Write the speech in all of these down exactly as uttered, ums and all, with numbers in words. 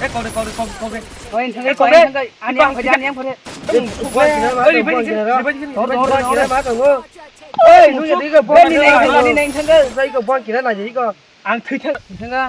Kau de, kau de, kau de, kau de. Oi, thang kai, kau de. Ani yang phai, ani yang phai. Bang kira ma tongo, bang kira ma tongo. Oi, nung jadi ke bang kira ma tongo. Nini nang thang kai. Sai ko bang kira na jadi ko. Ang thwi thang. Thang ka.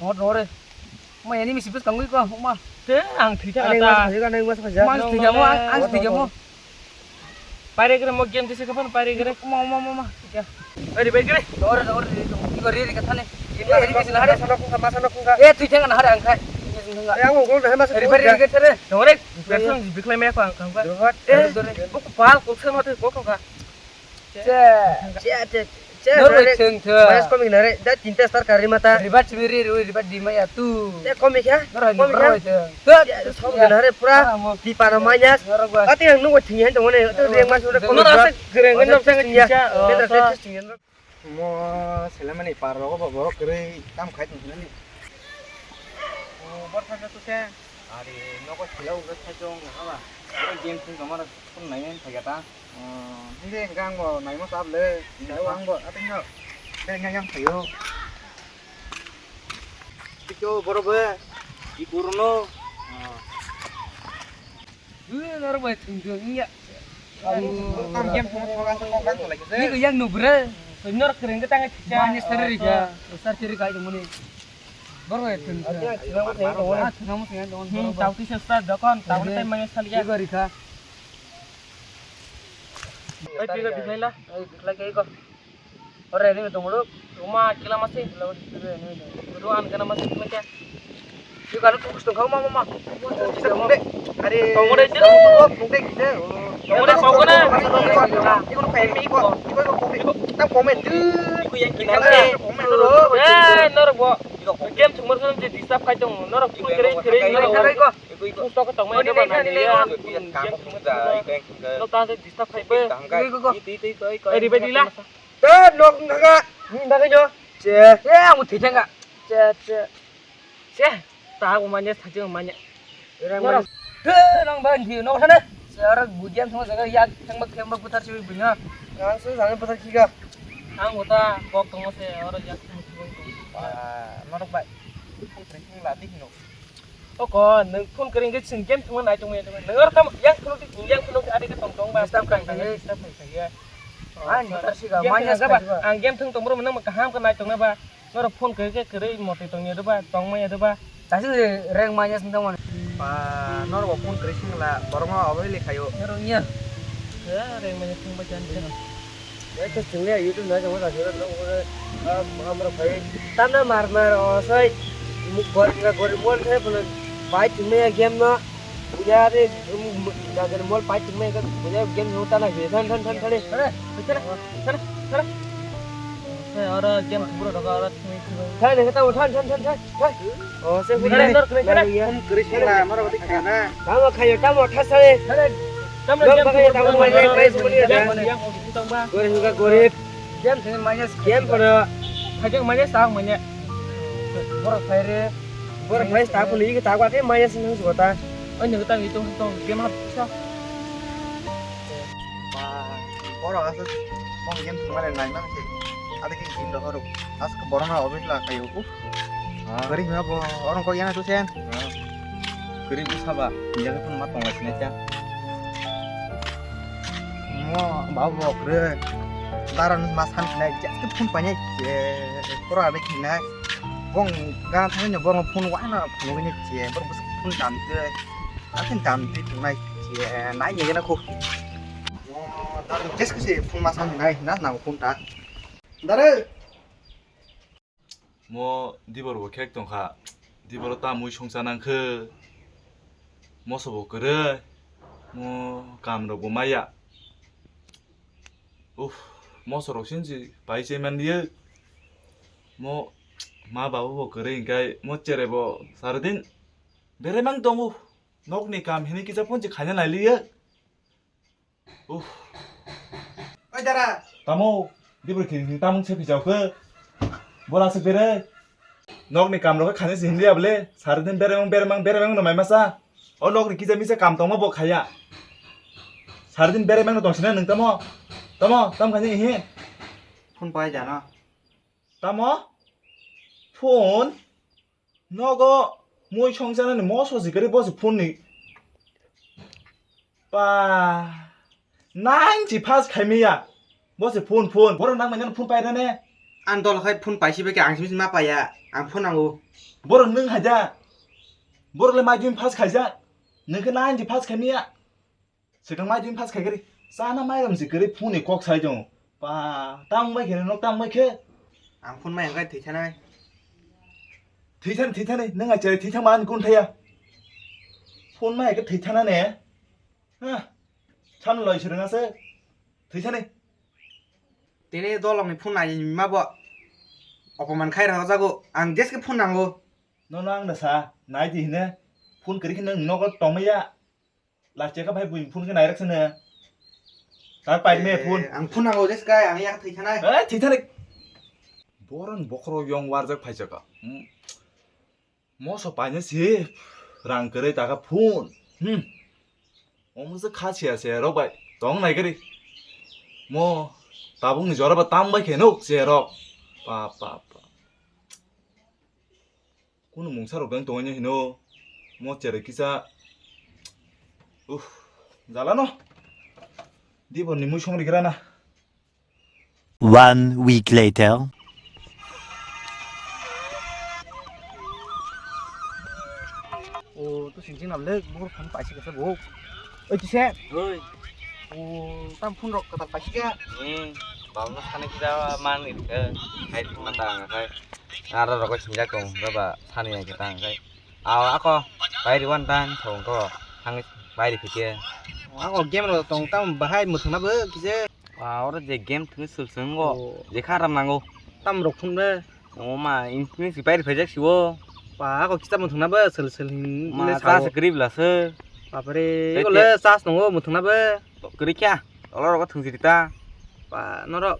Hot hot re. Ma yani mi sipes kangwi ko ma. Te ang thwi thang ata. Ani mas phai ka, ani mas phai ka. Mas thwi thang mo, ang thwi thang mo. Pare kere mo game tise kapan pare kere. Ma ma ma ma. Ya. Ari bai kere. Dore dore. Iko re re kathane. Iko re re kathane. Masa nok kungka, masa nok kungka. Eh, thwi thang na hare ang khai. Eh, ang ungkol dah masa. Ari bai re kathane. Dore. Person biklai me ko ang kangka. Dore. Eh, dore. Buku pal kok sen hote kok kangka. Che, che, che, che, norok bai thwng thwng. Minus komi nare, da tinta star kari mata. Ribat chibiri ru, ribat di maya tu. Che komi kya? Norok komi kya? Norok bai thwng. Che, sok nare pura. Di pano minus. Norok bai. Ati yang nungwa thwng yan tongone. Tu reng mas udah komi. Norok asa gereng norok thwng ya. Mo selamani par rogo bo borok kwrwi kam khai tong sinani. O bor thangkha tu se. Ari nogo khela uga thai tong na ba. Oro game thung tong mara phone nai phai ta. O hingke hingke ang bo nai mo sab le. Nai ang bo ating no. Te ngai yang phayo. Tiko boro be. I kuruno. Ui, norok bai thwng thwng wngya. Kam game thwngma thwngma kok kang tolai khe. Ni ko yang nubra. Norok kwrwng khe tang kha. Mani sari rikha. Sar chiri kai tongmani. Norok bai thwng thwng. Ah, thwngma thwngya tongmani. Hmm, tau tisa sta dokon, tau tei manya salia. Ni ko rikha. Ai, pika bikhai la. Ai, bikhai kai ko. Ore, ini tong dulu. Uma, kila masih. Kila masih, ini tong. Dulu an kena masih, kena kya? Ini kalau fokus tong, kau mama, mama. Kita tong deh. Are. Tong deh, sih. Oh, tong deh, kita. Tong deh, kau kena. Ini kalau kayak ini, kok. Ini kalau komen. Kita komen tuh. Iku yang kena. Komen dulu. Eh, nor bo. Game cuma kan jadi disturb kai tong. Nor kering kering nor. Iku iku. Ustok tong mai. Ini, ini, ini. Game cuma. Lo tang jadi disturb kai be. Iku iku. Itu itu itu. Eh, ribet lila. Eh, nok nang kha. Ni nang kha nyo. Che. Eh, ang thwi thang kha. Che, che. Che. Ta ko manya, sa che manya. Orang manya. Te nang ban thi nok thane. Seorang budiam thang jaga yak thang bak thang bak putar chui bunya. Ang su jang putar khiga. Ang uta kok tong se oro yak thang bak. Ah, norok bai. Thang thang la di hino. Oko, nwng phone kwrwi hwnkhe chwng game thwngma nai tongmani, tongmani. Nwng oro tamo yang phunukdi, yang phunukdi, adi khe tong tong ba. Disturb khai khaye. Disturb khai khaye. Ani butar siga, game manya thwngma siga. Ang game thwng tong bro, nwng kaham khe nai tongna ba. Norok phone kwrwi khe kwrwi motwi tongya doba, tongmaya doba. Tasi reng manya sing tongmani. Ba, norok bo phone kwrwi sing la, borok ma obo le khayo. Norok nya. Ya, reng manya sing ba jan jan. Eke chwngni YouTube nai tongo, rajura tongo, ah, hamrok phai. Tamna mar mar, o, soi, mu-, gorip na gorip mol khe, bono pai chwngmaya game no, buya de, um, na gorip mol pai chwngmaya khe, buya game no tana khe, than, than, than, than. Thare, thare, thare, thare. Thare, oro game buro rogo, oro thwngwi thwngwi. Thare, thare, tamo, than, than, than, than. Hai. O, se hwnwi. Nare, nare, nare. Phone kwrwi singla, norok tei khana. Tamo khayo, tamo thasare. Nare, tamo, nare, tamo, tamo, nare, nare, nare, nare, nare, nare. Gorib hwnkha gorib. Game sini manya. Game kono. Khaikhe manya, sak manya. Borok phaire. Borok phai sak phunwi khe sak ba khe manya sini hwnwi sukota. Ani hwtang itu hwtang game hap sa. Ba, borok aswk bong game thwngmani naimang se. Adi khe gym rohorok. Aswk borokno obis la khaio. Uf. Ah. Kwrwi hwnba bo, oro kok yana tu sen. Ah. Kwrwi bwsa ba, hinjakhe phano ma tonglai sinai cha. Mo, ba bo kwrwi. Dara no ma san sinai, jaske phone painai, eh, kora de khinai. Bong gana thangni borokno phone waina phunugwi ni che, borok bwswk phone dam twi. Akin dam twi tongnai che, nai ni gana kho. Mo, dara no jaske se phone ma san sinai, na na phone ta. Dara. Mo dibor bo khek tongkha, dibor o tamwi songcha nangkhe, moso bo kwrwi, mo kam rok bo maya. Uff, moso rok sinsi pai se manliya, mo ma baba bo kwrwi hwnkhe mo cherai bo saradin berai mang tongo, nokni kam hinwi kisa phone se khaina nailiya. Uff. Oi dara. Tamo, dibor kiri tamung se pijao khe. Bora se bere. Nokni kam rok khani se hinliya bole. Sari din bere mang, bere mang, bere mang no mai masa. O nokni kisa misa kam tongma bo khaya. Sari din bere mang no tongsina nung tamo. Tamo, tam khani hi. Phone pai jana. Tamo? Phone? Nogo Mui songchanani moso si kwrwi bo se phone ni. Pa. Nine si pass khaimiya. Bo se phone, phone. Borok nang manya phone pairane. Ang dol khai phone paisi bai khe ang simi ma paiya. Ang phone nango. Borok nwng haja. Borok le maidin pass khaija. Nwng khe nine si pass khaimiya. Swkang mai twi pass khai kari. Chana mairum se kwrwi phone ni kok sai tongo. Pa, tang bai khe nok tang bai khe. Ang phone mai hwnkhai thwi thanai. Thwi than, thwi thani, nwng hai chari thwi thang man kun thaya. Phone mai khe thwi thana ne. Ha. San loi sirang ase. Thwi thani. Tini dolong ni phone nai ma bo. Opoman khai rw jago. Ang desk phone nango. No no ang da sa. Nai di hine. Phone kwrwi khe nwng nogo tongmaya. Lacheka bai buini phone khe nairak sene. Tar pai me phone. Ang phone nango je sky ang yak thwi thanai. Eh, thwi thanai. Boron bokhoro yong warjak phaijaka. Hmm. Moso paine si rang kwrwi taka phone. Hmm. Omo se kha sia se rok bai. Tong nai gari. Mo tabuk ni jora ba tam bai khe no se rok. Pa pa pa. Kunu mungsa rok beng tongwi hino. Mo cherai kisa. Uff, jala no. Dibor ni mui song rigra na. One week later. O, to sing sing nam le, bor phone paisi kasa bo. Oi, tise. Oi. O, tam phone rok kata paisi ka. Hmm, bang no sana kita man ni ka. Hai phone ta ang kai. Ara rok sinjak tong, ba ba sani yang kita ang kai. Aw, ako, bairi wan tan, thong ko, thang bairi phike. Ako game rok tong tam bahai muthungna bo kise. Wa, oro je game thung sul sung go, Oh. Je kharam nango. Tam rok phun be. Nongo ma, in, in si bairi phaijak siwo. Pa, ako kita muthungna bo sul sul hin Ma, le ta sao. Se krib la se. Bapre, Tete. Iko le sas nongo muthungna bo. Kri kya? Olo rok thung siri ta. Pa, norok.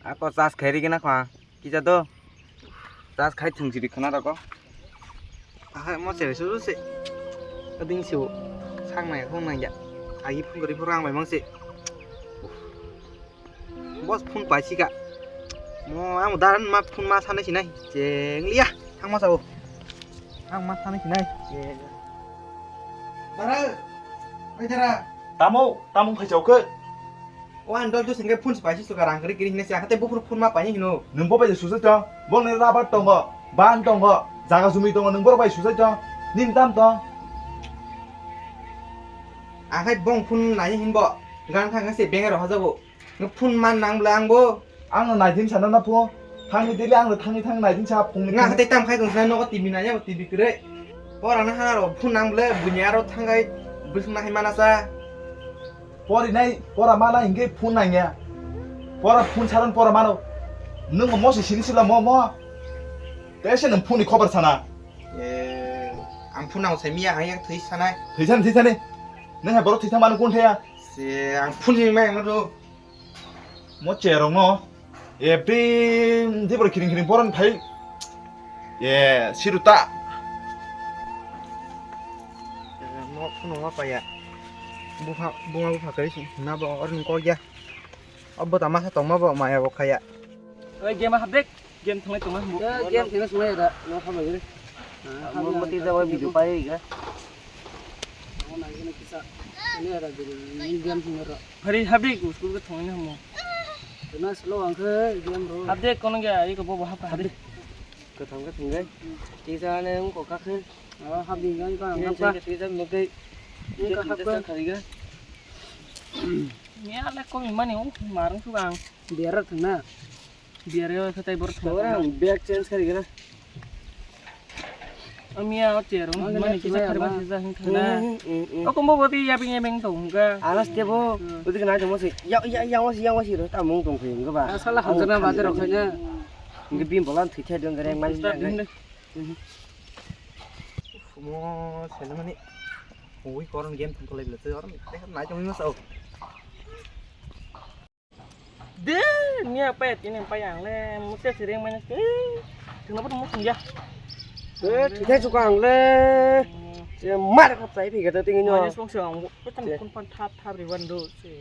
Ako sas khairi gana kha. Kisa do. Charge khai thung siri khna rok. Ahai mo chere su se. Ading su. Sang nai khong nai ya. Agi phone gari phone rang bai mang se. Boss phone pai sika. Mo ang dan ma phone ma sanai sinai. Cheng liya. Thang ma sao. Ang ma sanai sinai. Cheng. Dara. Oi dara. Tamo, tamo phai chau khe. O ang dol duseng khe phone se paisi suka rang kri kri hinai se, hatai buphuru phone ma paini hino. Nwng bo bai susai tong, bo ni rabar tongo, ban tongo, jaga jumi tongo, nwng borok bai susai tong, nini tam tong. Akhai bong phone nai hinbo, gan thang se beng rok hajago. Nwng phone man nang bla ang bo. Ang no nai din sana na pho, thangni dili ang no thangni thang nai din sa phone ni Nga phone. Hatai tam khai tong sana nogo T V nai ya, T V kre. Pora na hana ro phone nang bla, bunya ro thangai, bwswk na hai mana sa. Pori nai, pora mana hingke phone nangya. Pora phone saron pora mano. Nwng mo se sini sila mo mo. Tese nwng phone ni khobor sana. Eh, ang phone nang sai miya ang yak thwi sanai. Thwi san, thwi sani. Nwng hai borok thwi san mano kun thaya. Se ang phone ni mai ang do. Mo cherong no. Ebri, di boro kiring kiring boron phai. Ye, siru ta. Mo phunung ma paya. Bupha, bunga bupha kari si, na bo orni kok ya. Abo ta masa tong ma bo maya bo khaya. Oi, game hap dek. Game thungai tong ma. Game thungai tong ma da. No hap lagi. Mo mati da video pai ga. Mo na gina kisa. Ini ada game thungai ra. Phari habdi ko school ke thongna mo. Tuna slow ang khe game ro. Habdi kono ge ai ko bo hab habdi. Kathang ka thanggai. Tisa ne ko ka khe. Oh, habdi ngai ka ang ka. Tisa mo kai. Ka hab ka khari ga. Ni ala ko mi mani o marung su ang. Biar thangna. Biar yo khatai bor thang. Ora bag change khari ga. Amia o cher, mani kisa khari ba sisa hing thana. O kombo boti ya bing ya bing tong ga. Alas te bo, boti kana tong se. Ya ya ya wasi ya wasi ro ta mung tong khoi ga ba. Asala hamjana ba te rok khoi na. Ngi bim bolan thwi thai dong gare mani. Mo sele mani. Ui koron game thang kolai le te orom. Nai tong ma sao. De, miya paya tini paya ang le, mute sireng mane ke, tengna pun mutung ya. Eh, thithai suka ang le. Hmm. Ye mar ka plai phi gata tingi nyo. Mane song song, petan kun pan thap thap riwan do se.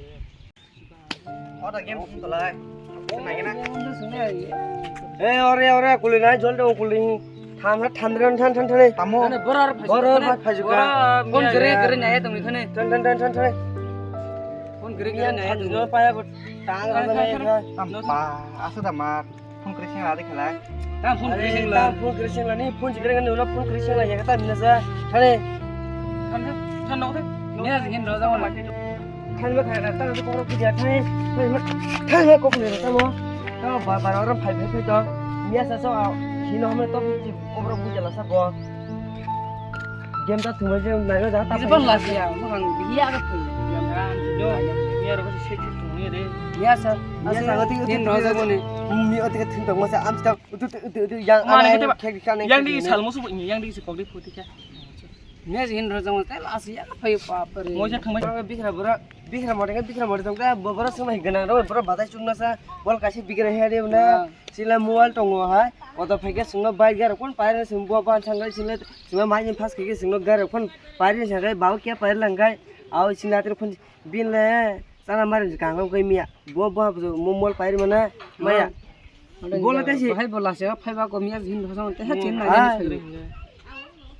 Ora game thum tolai. Senai na. Eh, ore ore kuli nai jol do kuli. Hamra thandra than than thani. Tamo. Ane bora ar phai Bora jukha ar ne. Phai jukha. Bora phone gere gere naya tong ni thani. Than than than than thani. Phone gere gere naya tong ni. Paya ko tang ra naya. Tam pa asa da mar. Phone kri sing la de khala. Tam phone kri sing la. Tam phone kri sing la ni phone jigre ngani ulo phone kri sing la ya ta mina sa. Thani. Than than than no de. Ni as gin ro jang ma. Thani ma khana ta ko ko ya thani. Thani ma thani ko ko ni ta mo. Ta ba ba ro phai phai to. Ni asa so. Hino hame to ko ro bu jala sa bo. Game ta thumai je nai da ta. Ban la ya, mo hang ya ga tu. Ya ga tu. Ya ro se tu ni re. Ya sa. Ya sa ga ti ti ro ja bo ni. Mi o ti tin tong ma sa am sta. Tu tu tu tu yang. Ma ne te ba. Yang di sal mo su ni yang di se kok di phu ti ka. Ne jin ro jang te la si ya phai pa pa re. Mo ja thang mai. Bikra bura bikra mo de bikra mo de tong ka bo bura sung nai gana ro bura badai chung na sa. Bol ka se bikra he de na. Sila mobile tongo hai. Koto phaikhe singno bike garok phone pairwi sing bo ban sangkhe singno singno mai ni phas khaikhe singno garok phone pairwi sangkhe babo khe pairwi langkhe. Ao singno atwrw phone binle chana mari kangkam khe miya. Bo bo mobile pairwi mana maya. Bola kaisi. Hai bola se phaiba ko miya hin hoso te ha chin na.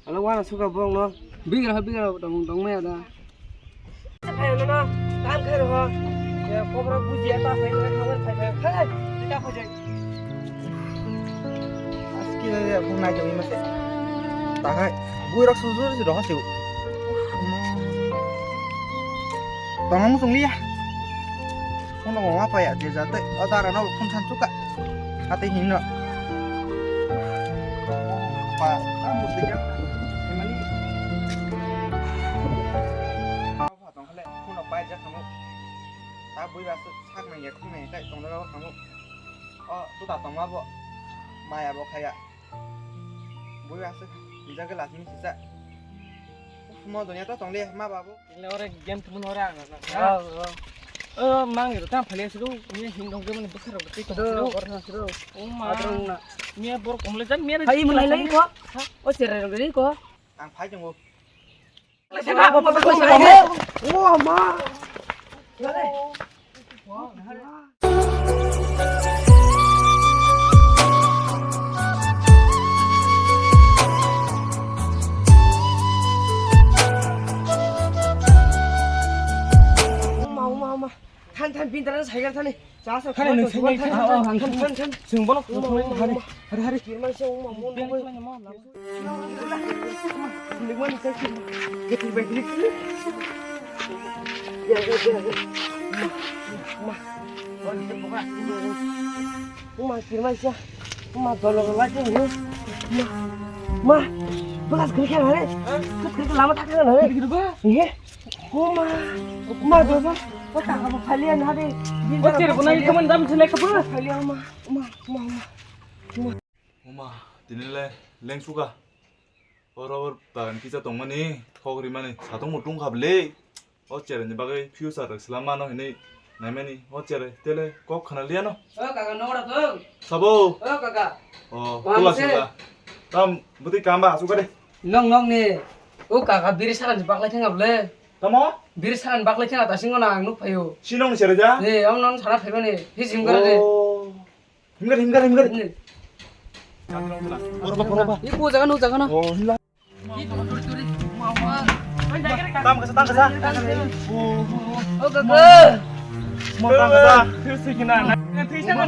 Alo wana suka bong no. Bigra bigra tong tong maya da. Phai no no, tam khai ro. Ye kobra buji eta phai khai khai khai khai. Aski le bung nai jami mate. Ta khai. Bui rak su su su ro ha su. Tong mung sung liya. Phone no ma pa ya je jate. O dara no phone san chuka. Ate hin no. Pa, a mu de ya. Emani. Tong khale, phone no pai jak tong. Ta bui ba sak nang ya khung nang ya kai tong da tong. O, tu ta tong ma bo. Maya bo khaya. Bui ba sak. Jaga las mi sisa. Mo donya to tong le ma babu. Ingle ore game tumun ore ang na. Oh, oh. Oh, mang ro tam phale suru. Ni hin dong ke mane bukhar ro ke tong suru. Kor na suru. Oh ma. Adrong na. Ni bor kom le jan mi. Hai mun lai lai ko. O chere ro ri ko. Ang phai jong. Oh ma. Uma, uma, uma. Than, than, bin, than, cycle, than. Chasa, khani nung than, cycle, than, than, than, than, than. Chwng bono uma, uma, hari, uma. Hari, hari. Kirman se uma, uma, uma. Kirman se uma. Kirman se uma. Kirman se uma. Ya, ya, ya, ya. Uma. Uma, kirman se. Uma, dolo, dolo, aja, ya. Uma. Ma, bekas kerja, hari. Terus kerja lama tak kenal, hari. Gitu, Pak. Iya. Uma, uma dosa. Kok tak kamu kalian hari? Kok ciri punai kamu dam selek apa? Kalian uma, uma, uma, uma. Uma, tini le leng suka. Oro or bagan kisa tongmani, thok rimani, satong mutung khablei. O chere ni bagwi future rok slam mano hinui naimani. O chere tele kok khana liya no. O kaka, nora thung. Sabo. O kaka. O, tula sila. Tam, buti kamba asu kade. Nong nong ni. O kaka biri saran baklai thang able. Tamo? Biri saran baklai thang ta singo na ang nuk phayo. Sinong ni sere ja? Ni, ang non sara phaimani. Hi jim gara de. O. Himgar, himgar, himgar. Ni. Oroba, oroba. Iku jaga no, jaga no. O, himla. Tam kasa, tam kasa. O, o, o. O, kaka. Mo tam kasa. Thir sikina. Thir sikina.